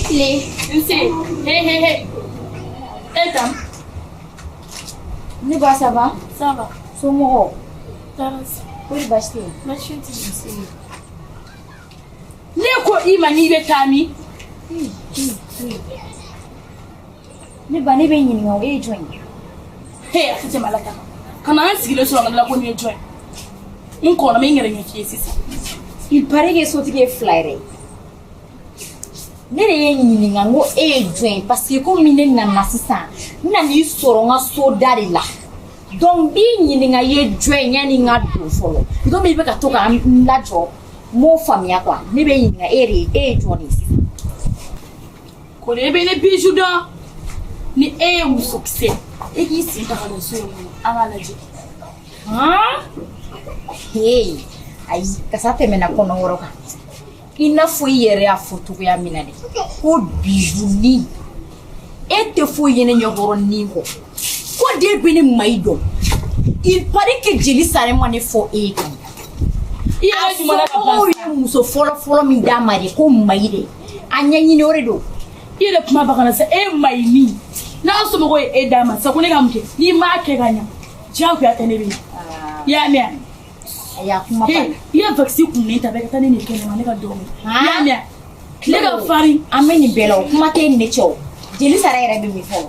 Tile. Nse, he he he. E tam. Ne ba, ça va? Ça va. Somɔgɔw? Tɔɔrɔ si. Kɔri baasi tɛ yen? Baasi tɛ yen. Ne ko i ma n'i bɛ taa min? Ne ba, ne bɛ ɲininka o, e ye jɔn ye? He, a tɛ tɛmɛ Ala ta kan. Ka na an sigilen sɔrɔ an ka ko nin ye jɔn ye? N kɔnɔ, n bɛ n yɛrɛ ɲɛf'i ye sisan. Il paraît que sotigi ye fila yɛrɛ ye. Ne de ye ɲininka n ko e ye jɔn ye, parce que komi ne nana sisan, n nan'i sɔrɔ n ka so da de la. Donc n b'i ɲininka i ye jɔn ye yanni n ka don fɔlɔ. Komi i bɛ ka to ka n lajɔ, n m'o faamuya quoi. Ne bɛ ɲininka e de ye, e ye jɔn de ye sisan? Ko e bɛ ne Bijou dɔn. Ni e ye musokisɛ, e k'i sen ta ka don so in kɔnɔ, an k'a lajɛ. Han? Hey, ayi, kasa tɛmɛna kɔnɔwɔrɔ kan. I n'a fɔ i yɛrɛ y'a fɔ cogoya min na dɛ, ko Bijou ni e tɛ foyi ye ne ɲɛkɔrɔ nin kɔ. Ko den bɛ ne Mayi dɔn. Il paraît que jeli sare ma ne fɔ e ye kan. I yɛrɛ jumɛn na ka A somɔgɔw ye muso fɔlɔ fɔlɔ min d'a ma de, ko Mayi de. A ɲɛɲini o de don. I yɛrɛ kuma ba kana sa, e Mayi ni n'a somɔgɔw ye e d'a ma sa, ko ne ka mun kɛ? N'i m'a kɛ ka ɲa, diyagoya tɛ ne bɛ yen. I y'a mɛn? Ayi, a kuma He, banna. i ye vaccin kunnen ta bɛɛ ka taa ne ni kɛnɛma, ne ka dɔgɔnin. I y'a mɛn? Ne ka farin. An bɛ nin bɛɛ la, o kuma tɛ ne cɛ o. Jeli sara yɛrɛ bɛ min fɔlɔ?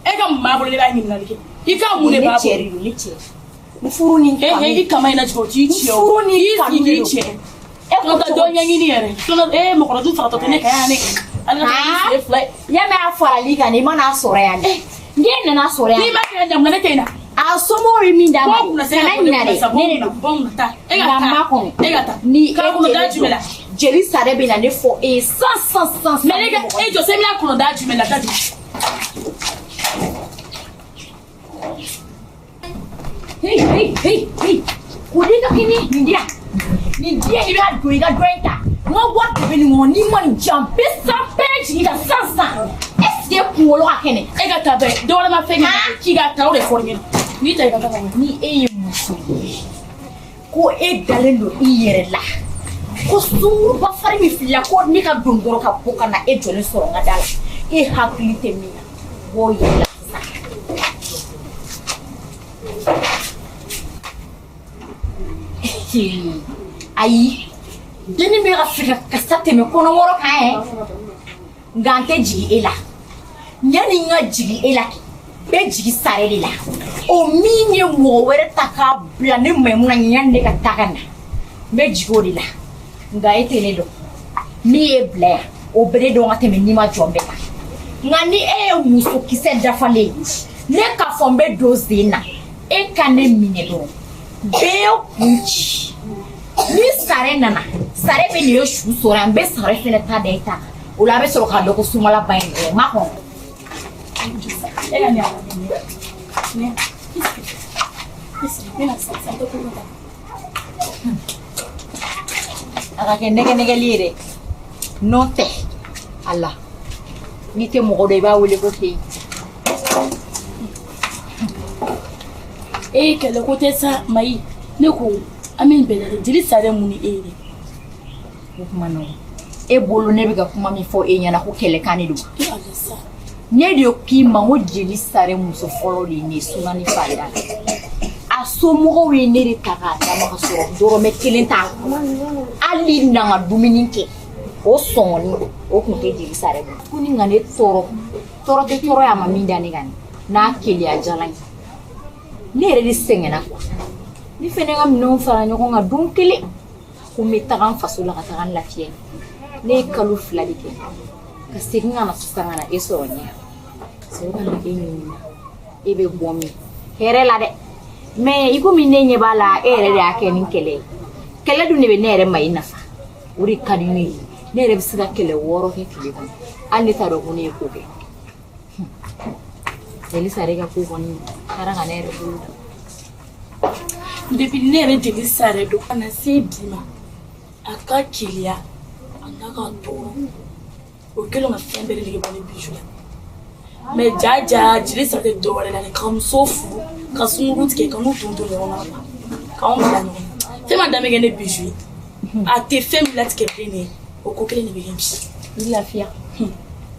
E ka mun b'a bolo, ne b'a ɲininkali kɛ. I ka mun de Ne b'a cɛ bolo? de don, ne cɛ. N furu ni He he, i kama in na jigin, o t'i cɛ o. Furu ni I kanu sigi de k'i don. cɛ. E ko Ka taa dɔ ɲɛɲini yɛrɛ. Sinon, e mɔgɔkɔrɔba dun fagatɔ tɛ ne kan yan ne. Ale ka taa ni sen fila ye. Ya mɛn, a farali kan, i mana sɔrɔ yan dɛ. N'e nana sɔrɔ yan. N'i ma kɛ ka ɲa, mun na ne tɛ na? A somɔgɔw ye min d'a ma, Bɔ kunna se kana ka ɲina dɛ, ne de don. Bɔ kunna taa. E ka Nka taa. ma kɔnɔ. E ka taa. Ni e K'a kɔnɔ da kelen jumɛn la? don, jeli sare bɛ na ne fɔ e ye san san san san. Mais ne ka e jɔ, se bɛna kɔnɔ da jumɛn la? Da jumɛn? Hey hey hey hey, ko de ka kini nin di yan, nin di yan, i b'a don i ka dɔ in ta. N ka wari de bɛ nin kɔnɔ, n'i ma nin di yan, n bɛ san pɛrɛn jigin ka san san. Est ce que kunkolo ka kɛnɛ? E ka taa bɛɛ, dɔ wɛrɛ ma fɛn kɛ k'i ka taa, o de fɔra n ɲɛna. N'i ta i ka taa ka bɔ. Ni e ye muso ye, ko e dalen don i yɛrɛ la, ko sunguruba fari min filila, ko ne ka don dɔrɔn ka bɔ ka na e jɔlen sɔrɔ n ka da la, e hakili tɛ min na, b'o yɛrɛ la sisan. Ayi, dennin bɛ ka fɛ ka kasa tɛmɛ kɔnɔwɔrɔ kan yɛ, nka n tɛ jigin e la. Yanni n ka jigin e la, bɛ jigin sare de la, o min ye mɔgɔ wɛrɛ ta k'a bila ne Maimuna yanni ne ka taa ka na, n bɛ jigin o de la. Nka e tɛ ne dɔn, min ye bila yan, o bɛ ne dɔn ka tɛmɛ n'i ma jɔn bɛɛ kan. Nka ni e ye musokisɛ dafalen ye, ne k'a fɔ n bɛ don sen na, e ka ne minɛ dɔrɔn, bɛɛ ye kun ci. Ni sare nana, sare bɛ nin ye su sɔrɔ yan, n bɛ sare fɛnɛ ta da e ta kan. O la a bɛ sɔrɔ k'a dɔn ko sumala ba in dɔrɔn ma kɔnɔ. E ka nin ne. I sigi, ne na sisan, n tɛ ko ta. A ka kɛ nɛgɛ nɛgɛli ye dɛ, n'o tɛ ala n'i tɛ mɔgɔ dɔn, i b'a wele ko k'e. E kɛlɛ ko tɛ sa, Mayi. Ne ko an bɛ nin bɛɛ lajɛ, jeli sare mun ni e ye dɛ? O kuma nɔgɔn e bolo, ne bɛ ka kuma min fɔ e ɲɛna, ko kɛlɛkan de don. E ala sa. Ne de k'i ma ko jeli sare muso fɔlɔ de ye ne sunani farida. A somɔgɔw ye ne de ta k'a d'a ma ka sɔrɔ dɔrɔmɛ kelen t'a kun. Hali na ka dumuni kɛ, o sɔngɔni o kun tɛ jeli sare bolo. Ko ni nka ne tɔɔrɔ tɔɔrɔ tɛ tɔɔrɔ ye, a ma min da ne kan n'a keleya jalan ye. Ne yɛrɛ de sɛgɛnna quoi. Ne fɛnɛ ka minɛnw fara ɲɔgɔn kan don kelen, ko n bɛ taga n faso la ka taga n lafiya. Ne ye kalo 2 de kɛ ka segin ka na sisan ka na e sɔrɔ ɲɛ. Sɔrɔ ka na e ɲininka, e bɛ bɔ min hɛrɛ la dɛ. Mais i komi ne ɲɛ b'a la, e yɛrɛ de y'a kɛ ni kɛlɛ ye. Kɛlɛ dun de bɛ ne yɛrɛ ma i nafa, o de ka di ne ye. Ne yɛrɛ bɛ se ka kɛlɛ 6 kɛ tile kɔnɔ, hali ne t'a dɔn ko ne ye ko kɛ. Jeli sare ka ko kɔni taara ka ne yɛrɛ bolo da. Depuis ne yɛrɛ jeli sare don ka na se bi ma, a ka keleya, a n'a ka tɔɔrɔ, o kɛlen ka fɛn bɛɛ de nege bɔ ne Bijou la. Mais ja ja, jeli sare tɛ dɔwɛrɛ la dɛ, ka muso furu, ka sunkuru tigɛ, ka n'u don ɲɔgɔn na, k'anw bila ɲɔgɔn na. Fɛn ma danbe kɛ ne Bijou ye. A tɛ fɛn min latigɛ bilen de, o ko kelen de bɛ kɛ bi. I lafiya. I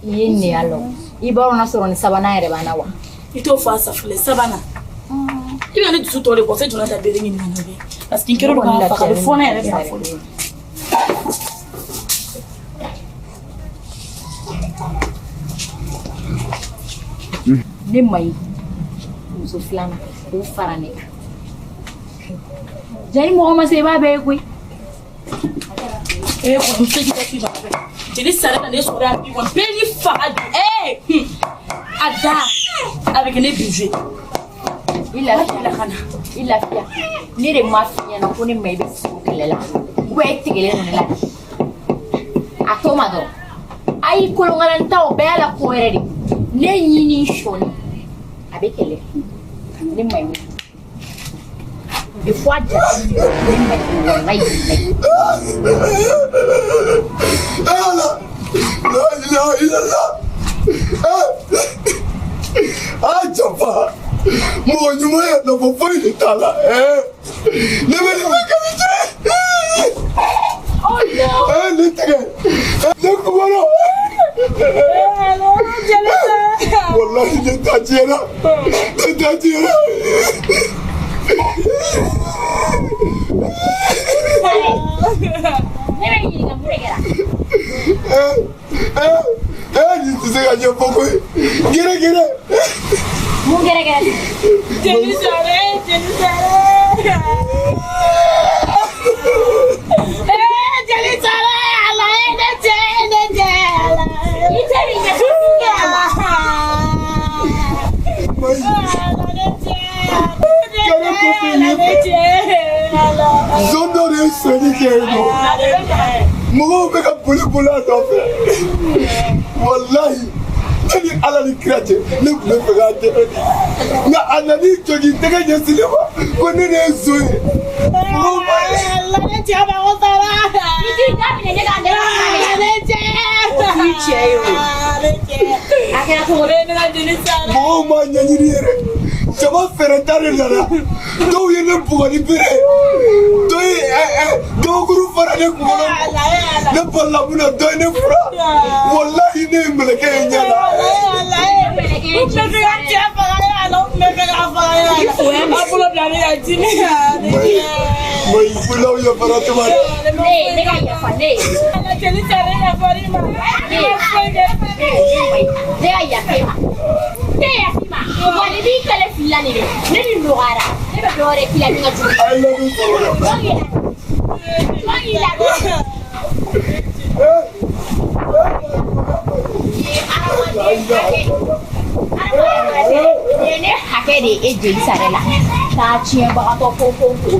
ye neya lɔ. I b'a dɔn n'a sɔrɔ ni sabanan yɛrɛ b'an na wa? I t'o fɔ a safunɛ sabanan. I bɛ ne dusu tɔ de bɔ fɛn jɔn ta bere ɲini ka na bɛ. Parce que n kɛlen don k'a faga, a bɛ fɔɔnɔ yɛrɛ fɛ fɔlɔ. Ne ma ye muso filanan k'o fara ne kan. Ja ni mɔgɔ ma se i b'a bɛɛ ye koyi. Eh, kɔni tɛ k'i ka ci fɛ. Jeli sara na ne sɔrɔ yan bi kɔni bɛɛ ni faga bi. Eh, a da a bɛ kɛ ne bijou ye. I lafiya. I lafiya. Ne de ma f'i ɲɛna ko ne ma i bɛ furu kɛlɛ la. Ou bien e tigɛlen don ne la. A to ma dɔrɔn. Ayi kolonkalan ta o bɛɛ y'a la ko wɛrɛ de. Ne ɲini sɔɔni a bɛ kɛlɛ. Ne ma ɲi. Des fois, jate ne ma ɲi walayi bilayi. Ala! La ilaha illallah! Ah, Japa! Mɔgɔ ɲuman ye nafa foyi de t'a la. Ne bɛ nin bɛɛ kɛ cɛ. Ne tɛgɛ. Ne kunkolo. Walahi ne ta tiɲɛna. Ne ta tiɲɛna. Ne bɛ ɲininka mun de kɛra? Nin tɛ se ka ɲɛfɔ koyi. Gɛrɛ gɛrɛ. Mun gɛrɛ gɛrɛ? Jeli sara, jeli sara. Jeli sara, ala ye ne cɛ, ne cɛ, ala. I tɛ nin ɲɛfɔ mun kɛra wa? Gɛrɛ kɔfɛ yen fɛ. Zon dɔ de ye sonyali kɛ yen nɔ. Mɔgɔw bɛ ka boli boli a nɔfɛ. Walahi ne ni Ala ni kira cɛ ne tun bɛ fɛ k'a dɛmɛ de. Nka a nan'i jɔ k'i tɛgɛ ɲɛsin ne ma ko ne de ye zon ye. Mɔgɔw b'a ye. I t'i da minɛ ne ka ne ka kuma de. O t'i cɛ ye o. A kɛra cogo di? Mɔgɔw m'a ɲɛɲini yɛrɛ. Jama fɛrɛta de nana. Dɔw ye ne bugɔ ni bere ye. Dɔ ye gabakuru fara ne kunkolo kɔ. Ne balila mun na dɔ ye ne fura. Walahi ne ye mɛlɛkɛ ye ɲɛ la. Mayi bolaw yafara tuma dɛ. Ne ka yafa ne ye. Ne ka yafa e ma. Ne yafa i ma. Wa ni b'i kɛlɛ fili la nin dɛ. Ne ni nɔgɔyara. Ne bɛ dɔ wɛrɛ k'i la min ka jugu. A ye ladon sɔrɔ. Jɔn y'i la? Jɔn y'i la? Nin ye hadamaden hakɛ. Hadamaden hakɛ. Nin ye ne hakɛ de ye e jeli sara la. K'a tiɲɛbagatɔ ko ko ko.